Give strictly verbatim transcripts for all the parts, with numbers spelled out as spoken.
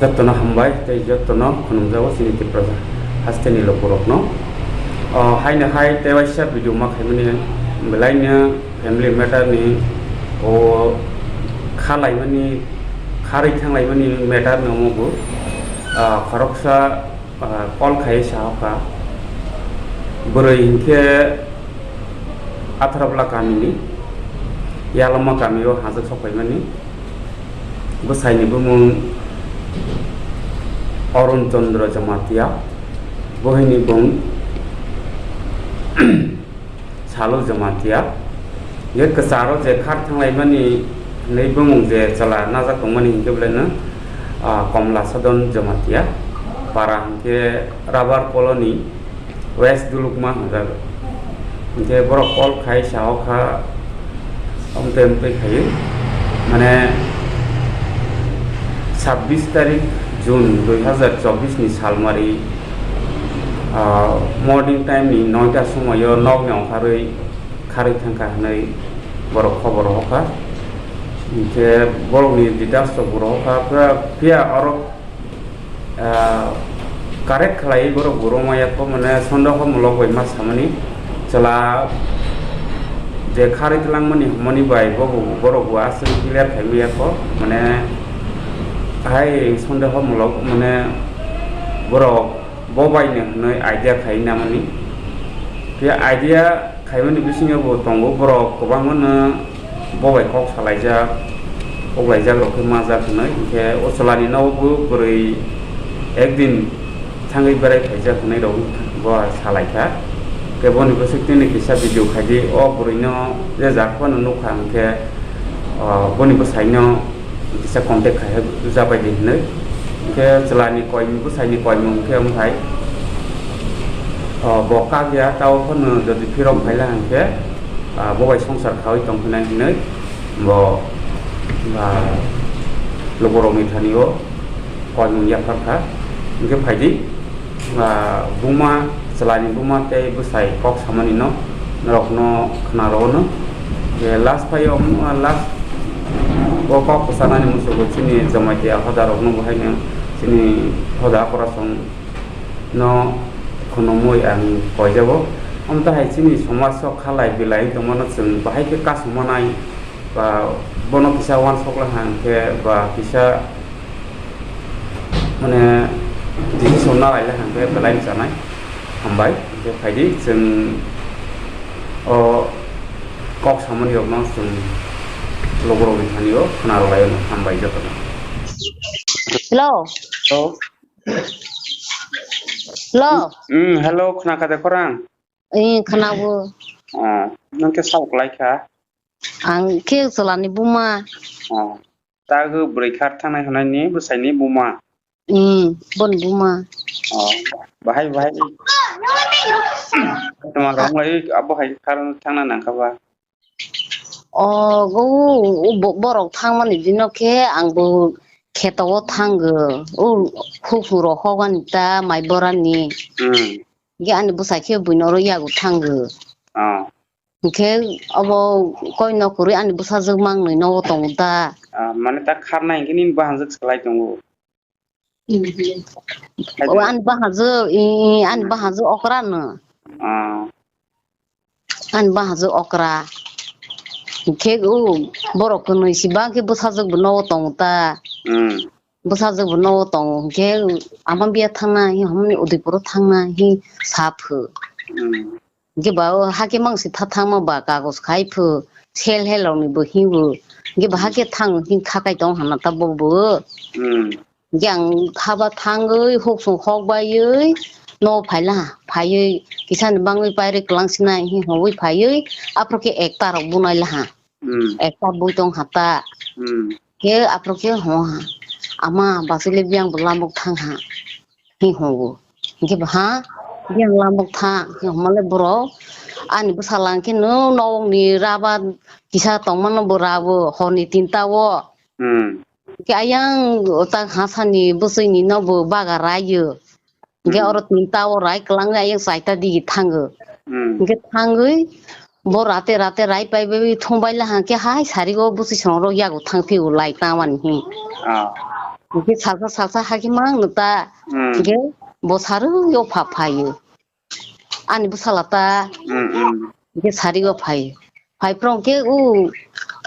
Jotono hambai tei jotono khunumjago chini Tiprasa hasteni lukurokno. O haino hai tei waisa video ma khaimani belaino family matter ni o kha laimani, kharwi thang laimani matter ni omo bo, ah, khoroksa, ah, call khai sahoka. Bwrwi hinkhe Atharabla kamini, Yaloma kamio hajak sokphaimani. Bwsaini bumung Arun Chandra Jamatia, bohini bung Salo Jamatia. Ye kwcharo je khar thanglaimani hinwi bumung je chwla najak tongmani hinkhe belai no, ah, Komla Sadon Jamatia. Para hinkhe Rubber Colony, West Dulukma hwnjak. Hinkhe borok call khai sao kha, amtwi amtwi khaiwi, mane, sabbish tarik June dui hazar chobbish ni salmari, ah, morning time ni noita somoio nokni ongkharwi kharwi thangkha hwnwi borok khobor rohorkha. Hinkhe borokni details rok bo rohorkha, phiya, phiya oro, ah, correct khlaiwi borok bo romaya kho, mane, sondeho mulok bai ma samani chwla je kharwi twlangmani hwnmani bai bobo borok bo aswk clear khaimaya kho, mane, hai sondeho mulok, mane, borok bo bai ni hwnwi idea khai namani. Phiya idea khaimani bisingo bo tongo borok kwbangma no bo bai kok salaijak, kok laijak rok khe majak hwnwi, hinkhe o chwla ni nogo bo bwrwi ekdin thangwi berai phaijak hwnwi rok bo salaikha. Khe boni bwswk tini kisa video khaidi, o bwrwi no je jak phano nukha hinkhe, o, boni bwsai no kisa contact khai jabai di hinwi. Hinkhe chwla ni koimung, bwsai ni koimung hinkhe wng hai, o, bo kak ya, tao phano jodi phirok phai la hinkhe, ah, bo bai songsar khaui tong hinai hinwi bo, ah, lukurok ni thani o koimung yaphar kha. Hinkhe phai di. Ah, buma, chwla ni buma tei bwsai kok samani no norok no khna rw no. Je last phai o, ah, last o kok kwchana ni musugo chini Jamatia hoda rok no bo hai no chini hoda akorasong no khunumui ang koijago. Omo ta hai chini somaj o khalai bilai tongma no chwng bahai khe kasuma nai. Ba bono kisa uansuk lai hang khe ba kisa mane decision na lai lai hang khe belai chanai hambai hingkhe phaidi chwng o kok samani rok no chwng lukurok ni thani o khna rw lai o hambai joto no. Hello. Hello. Hello. Hmm, hello, khna kha de khorang? Eh, khna bo. Ah, nang khe sabo klai kha? Ang khe chwla ni buma. Oh. Tago bwrwi khar thangnai hwnai ni bwsai ni buma. Hmm, bon buma. Oh. Bahai, bahai. Tama rong lai abo hai khar thangna nang kha ba. Oh, go, bo-, borok thangmani dino khe ang bo kheto o thango. O khukhu rok hokani ta mai borani. Hmm. Ge ani bwsai khe buino oro yago thango. Oh. Hinkhe obo koi nok kwrwi ani bwsajwk mangnwi nogo tongo da. Ah, mane ta kharnai hinkhe nini bwsajwk salai tongo. O ani bwsajwk, i, i, ani bwsajwk okra no. Ah. Ani bwsajwk okra. Hinkhe o borok kwnwi si bang khe bwsajwk bo nogo tongo ta. Hmm. Bwsajwk bo nogo tongo hinkhe ama biya thangna hi homoni Udaipuro thangna hi sa phu. Hmm. Hinkhe ba o hake mang si tha thangma ba kagos khai phu, sel hel rok ni bo hi bo. Hinkhe ba hake thang hi kha kai tong hana ta bo bo. Hmm. Hinkhe ang kha ba thangwi huk sung hok baiwi no phai la ha, phaiwi kisa ni bangwi pairwi kwlang sinai hi hongwi phaiwi aphuru khe ekta rok bunai la ha. Hmm. Ekta bui tong ha ta. Hmm. Khe aphuru khe hong ha. Ama basile biyang bo lamuk thang ha. Hi hongo. Hinkhe bo ha, biyang lamuk thang, hi hongmale borok. Ani bwsala hinkhe no nokni raba kisa tongmano bo rabo, horni tinta o. Hmm. Hinkhe ayang ta hasani bwswini no bo baga raio. Hinkhe hmm, oro tinta o rai kwlangwi ayang chaita digi thango. Hmm. Hinkhe thangwi bo rate rate rai paibai thumbai la hinkhe hai sarigo bwswi song rok yago thang phio lai tamani hi. Ah. Hwnkhe salsa salsa hakhe mang no ta. Hmm. Hwnkhe bo sarwi o pha phaio. Ani bwsala ta. Hmm, hmm. Hwnkhe sari o phai. Phai phro hwnkhe u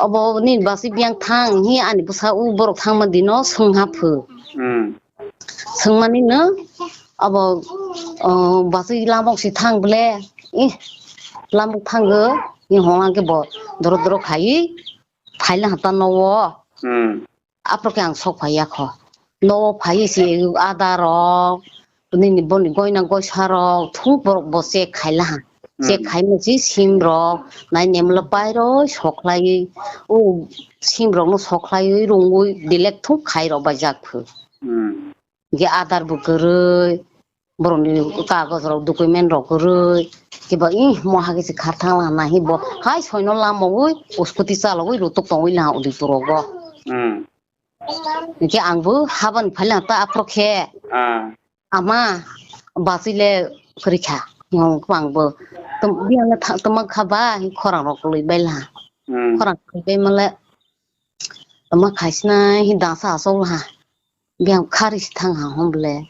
obo nini basi biyang thang hi ani bwsa u borok thangma dino swng ha phu. Hmm. Swngmani no abo, o, basi lamok si thang ble. Ih, lamok thango. Ni hwnga khe bo doro doro khai. Phaila hata nowo. Hmm. Aphro khe ang sok phaiya kho. Nowo phaiwi se ada rok, nini boni goina goisa rok, thung borok bo check khaila ha. Check khaima se sim rok, nai nemlo pairoi sokhlaiwi, o sim rok no sokhlaiwi rungwi delek thung khai rok bai jak phu. Hmm. Hwnkhe Aadhaar bo kwrwi, borokni kagoj rok, document rok kwrwi, kebo ih, mo hakhe se kharthang laha nahi bo, hai soino lamawi, o scooty chalogwi rutuk tongwi laha Udaipur rogo. Hmm. Hwnkhe angbo habani phailaha ta aphro khe. Ah. Ama, bachwi le kwrwi kha, ang bo, tum-, biyang le tha-, twma kha ba, khorang rok kwlwi bai laha. Hmm. Khorang kwlwi bai male, twma khaisna hi dangsa asok laha. Biyang khari si thang ha hwn ble.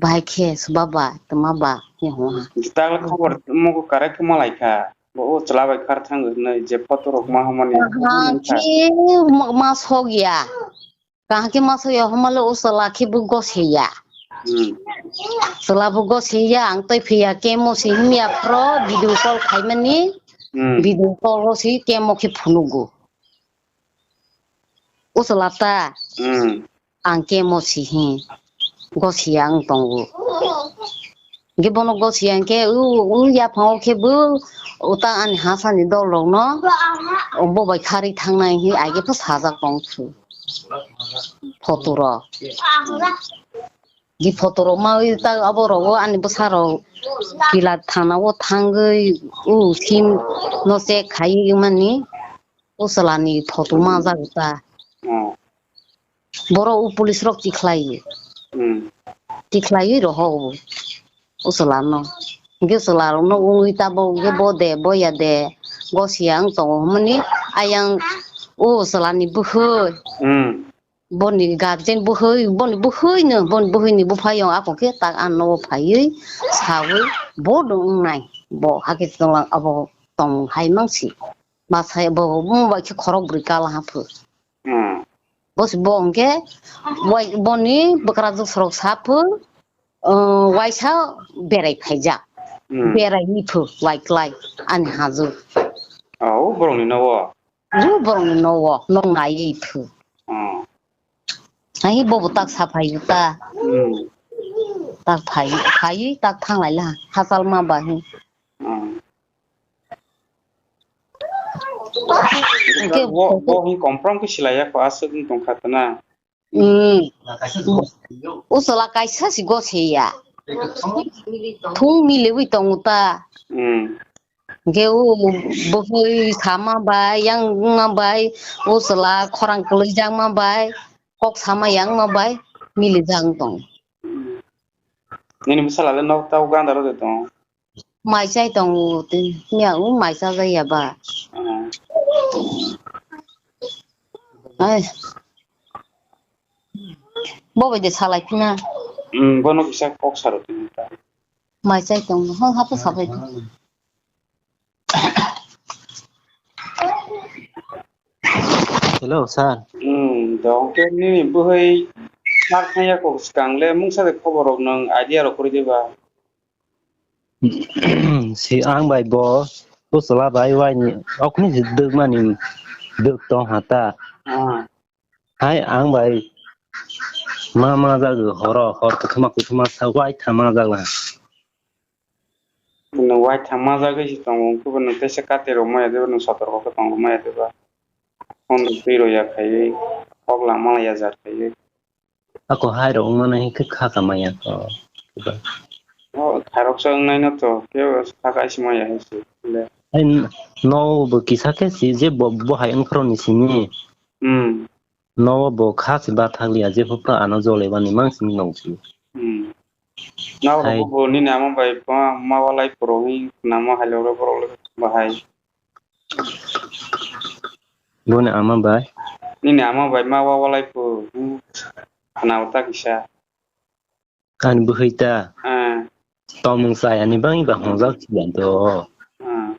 Bahai khe swba ba, twma ba, hi hwn ha. Jita le khobor mugo correct khe malai kha. Bo o chwla bai khar thang hwnwi je photo rok ma hwnmani. Kaham khe ma, ma sok ya. Kaham khe ma sok ya, hwnma le o chwla khe bo gose ya. Hmm. Chwla bo gose ya, ang tei phiya kemo si himya phro video call khaimani. Hmm. Video call ro si kemo khe phunugo. O chwla ta. Hmm. Ang kemo si hi. Gosiya wng tongo. Hwnkhe bono gosiya hwnkhe u, u yaphango khe bo uta ani hasani dol rokno bo bai kharwi thangnai hi aige pho sajak tong su. Photo rok. Di photo rok ma ui ta abo rogo ani bwsa rok kila thana o thangwi u sim no check khai mani. O chwla ni photo manjak ta. Hmm. Borok o police rok tikhlai. Hmm. Tikhlaiwi rohor o. O chwla no. Hwnkhe chwla rok no wngwi tabok hwnkhe bo de, bo ya de. Gosiya wng tongo hwnmani ayang o chwla ni bwkhwi. Hmm. Boni guardian bwkhwi, boni bwkhwino, boni bwkhwini buphaiyung ako khe tak ano phaiwi sawi bo no wngnai. Bo hakhe tonglang abo tong hai mangsi. Masai bo mung bai khe khorok bwrwi kala ha phu. Hmm. Bo se bo hwnkhe wai-, boni bwkrajwk sorok sa phu, uh, waisa berai phaijak. Hmm. Berai ni phu wai klai ani haju. Oh, borokni nogo? Bo borokni nogo, nok naiwi phu. Hmm. Ai bobo tak sa phai ta. Hmm. Tak phai, phai tak thang lai la, hachal ma ba hi. Hmm. Hwnkhe bo, bo hi confirm khe silai ya kho, aswk wng tong kha tana. Hmm. O chwla kaisa si gose ya. Thung miliwi tongo ta. Hmm. Hwnkhe o bwkhwi sama bai, yang wngma bai, o chwla khorang kwlwijak ma bai, kok sama yang ma bai, milijak wng tong. Nini bwsala le nok tao ganda rw de tong? Mai chai tongo, tei miya o mai chajak ya ba. Hmm. Ai. Bo bai de salai phina. Hmm, bono kisa kok saro tini ta. Mai chai tongo, hwn hapo sabai. Hello, sir. Hmm, dong ke nini bwhwi sar thangya kok swkang le mungsa de khobor rok nwng idea rok kwrwi de ba? Si ang bai bo, bo chwla bai waini okni si dwk mani dwk tong ha ta. Ah. Hai ang bai ma ma jagw horo, hor kuthuma kuthuma sa wai tha ma jagla. Nwng wai tha ma jagwi si tongo, wngkhe bo nwng teisa kati rw maya de ba, nwng sotor kok khe tong rw maya de ba. Phone rw twi rw ya khaiwi, kok lama ya jar khaiwi. Ako hai rok wngmano hinkhe kha kamaya ko. O kharoksa wngnaino to, kebo kha kaisa maya hai se le. Hai n-, no bo kisa khe si je bo, bo hai wngphro ni simi. Hmm. No bo kha si bathak liya, je phupra ano jole bani mang simi nong si. Hmm. Na hai. Bo nini ama bai ma, ma walai puro hi nama hai lo ro borok le bahai. Boni ama bai? Nini ama bai ma wa walai phu. Khana o ta kisa. Ani bwhwi ta. Ah. Tongmung chayani bagwi ba hongjak siya do. Ah.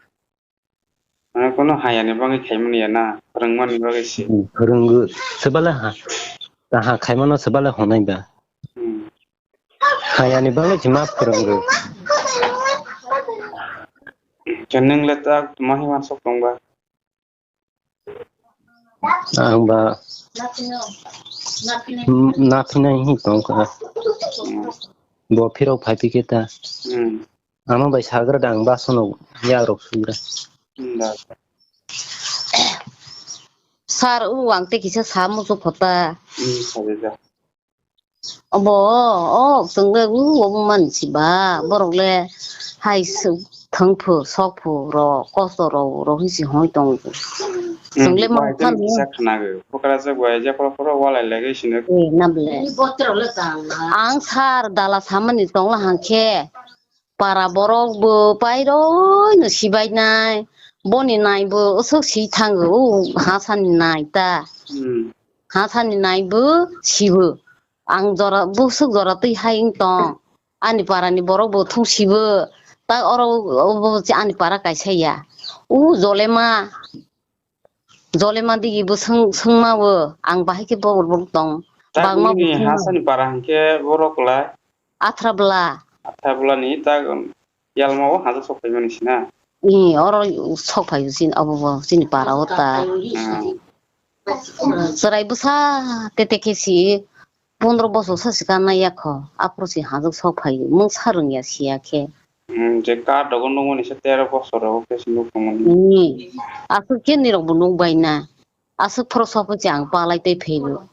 Mane kono hayani bagwi khaimani ya na, phwrwngmani bagwi se. Hmm, phwrwngwi. Swbale ha, ha khaimano swbale honai da. Hmm. Hayani bagwi se ma phwrwngwi. Khe nwng le tak tuma hi wansuk tongba? Ang ba, hmm, naphinai hi tongkha. Hmm. Bo phirok phai phikhe ta. Hmm. Ama bai sagra da ang basono yagrok sugra. Hmm, da. Sir, o ang tei kisa sa muchuk kho ta. Hmm, sabe da. Obo, o, chwng le, u, obo man si ba, borok le hai thwng phu, sok phu, rok, kosto rok, rok hi si hoi tongo. Chwng le hmm, man bai tei phano. Kisa khwnago. Pokrajak bai je phoro phoro walai lagwi sino. Eh, na ble. Ang sir dala samani tongla hangkhe. Para borok bo pairoi no sibainai, boni nai bo aswk si thango, o hasani nai ta. Hmm. Hasani nai bo sibo. Ang jora, bwswk jora twi hai wng tong. Ani para ni borok bo thung sibo. Ta oro, obo ani para kaisa ya. O jolema. Jolema digi bo swng-, swngma o, ang bahai khe borok tong. Tak bangma nini bo swngma o. Hasani para hwnkhe borok lai? Athra bwla. Athra bwla ni tak yalma o hajak sok phaimani sina? Ee, oro sok phai o chini, abo bo chini para o ta. Hmm. Chwrai bwsa tete khe si. Pondro bosor sa se kanai ya kho, aphuru se hajak sok phai, mungsa rwngya siya khe. Hmm, je kar dogo nukmani se tero bosor rogo khe se nuk tongmani. Hmm, aswk khe nirok bo nuk bai na. Aswk phoro sok phai se ang palai tei phaibo.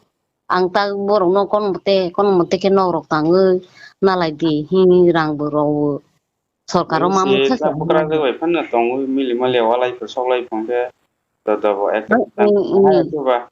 Ang ta borok no kono mote, kono mote khe nok rok tangwi nalai di, hi rang bo rw o. Sorkar o ma mungsa se ta bwkrajwk bai phano tongwi mili mali walai kwsok lai phang khe joto bo ek. Ang, ang, ang. Hai khe ba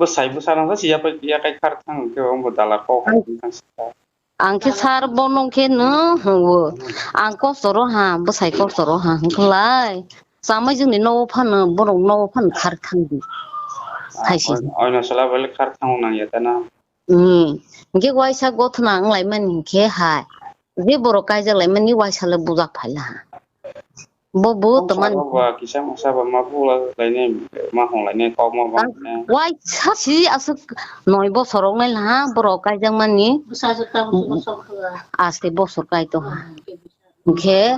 bwsai bwsa rang si yapai yakai khar thang khe bo dala kok hai thang si ta. Ang khe sir bono khe no hwngo. Ang kosto ro ha, bwsai kosto ro ha hwnkhe lai. Chamai jwngni nogo phano, borok nogo phano khar thang di. Ah, hai se. Oino sala bai le khar thang nang ya ta na. Hmm. Hingke waisa gothna wnglaimani hingke hai. Je borok kaijak laimani waisa le bujak phaila ha. Bo bo tongmani. Ba kisa masa ba ma bula lainai, ma hong lainai, kok ma ba. Waisa si aswk noi bosor wngnai ha borok kaijakmani. Aste bosor kai tong ha. Hingke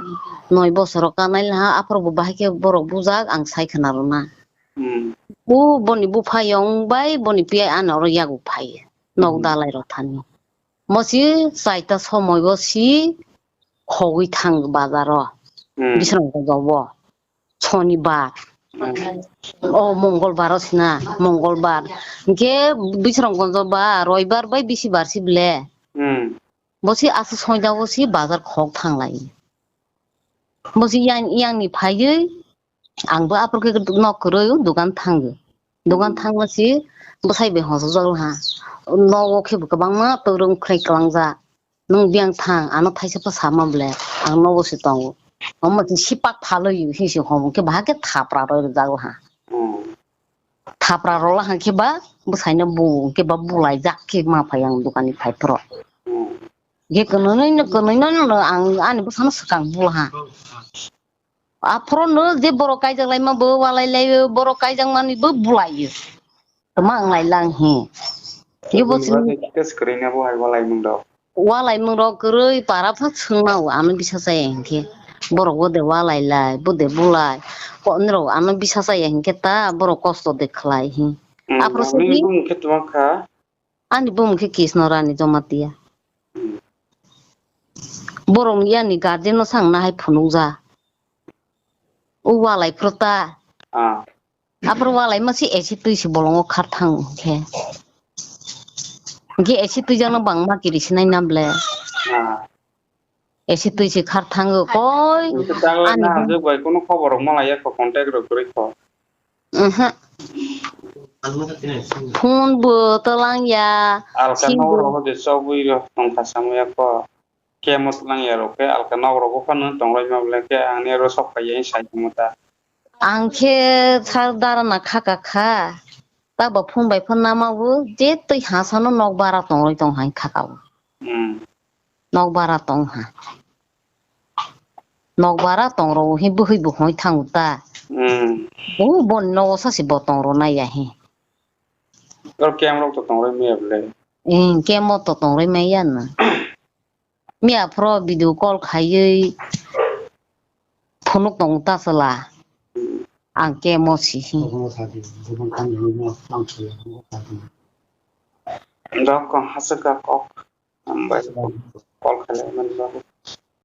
noi bosor kanai ha aphuru bo bahai khe borok bujak ang sai khna rwna. Hmm. O boni bupha yong bai boni piyai ano oro yago phai. Nok hmm. Dalai rok thani. Mosi chaita somoi o si khogwi thang bazar o. Hmm. Bisrang o jobo. Sonibar. Hmm. O mongolbar o sina, mongolbar. Hingke bisrang o joba roibar bai bisibar si ble. Hmm. Bosi aswk soida o si bazar khok thang lai. Bosi yang, yang ni phaiwi Ang bo aphuru khe nok kwrwi o dogan thango. Dogan hmm. Thangma si bwsai bai hosokjak ha. Nogo khe bo kwbangma twrwng khwlai kwlangjak. Nwng biyang thang, ano thaisa pha sama ble, ang nogo se tongo. Omo se sipak phalwi hinwi se homo khe bahai khe thapra roi rwjak ha. Hmm. Thapra rwla hang khe ba bwsaino bu khe ba bulaijak khe ma phai ang dogan ni phai phuru. Hmm. Khe kwnwi no, kwnwi no, no, no, ang ani bwsano swkang bula ha. Aphuru no je borok kaijak laima bo walai lai, borok kaijak mani bo bulai. Tama ang lai lang hi. Ibo sini test kwrwina bo hai walai mung rok. Walai mung rok kwrwi para phak swngma o ano bisa chaya hinkhe. Borok bo de walai lai, bo de bulai. Ko nrok ano bisa chaya hinkhe ta borok kosto de khlai hi. Hmm, aphuru nini sini bumung khe tuma kha? Ani bumung khe Krishna Rani Jamatia. Hmm. Borok ni yani guardian no sang nahai phunukja. O walai phuru ta. Ah. Aphuru walai ma si acid twi si bolongo khar thang khe. Hingke acid twi jano bangma kiri sinai na ble. Ah. Acid twi si khar thango koi. Hingke tang ani na hajok bai kono khobor rok malaya kho, contact rok kwrwi kho. Aha. Phone bo twlang ya. Alka sim nok bo. Rok je chobwi rok tong kha samaya kho. Kemo twlang ya rok khe alka nok rogo phano tong roi ma ble khe ang ni aro sok phai ya sai tongma ta. Ang khe sir dara na kha ka kha. Abo phone bai phone nama bo je twi hasano nok bara tongroi tong hai khakao. Hmm. Nok bara tong ha. Nok bara tongro hi bwhwi bo hoi thango ta. Hmm. Bo bon nogo sasi bo tongro nai ya hi. Oro camp rok to tongroi maya bole. Hmm, camp o to tongroi maya na. Miya phro video call khaiwi phunuk tongo ta chwla. Hmm. Ang camp o si hi. Dok kong haswk kok. Hambai. Call khailai mani bagwi.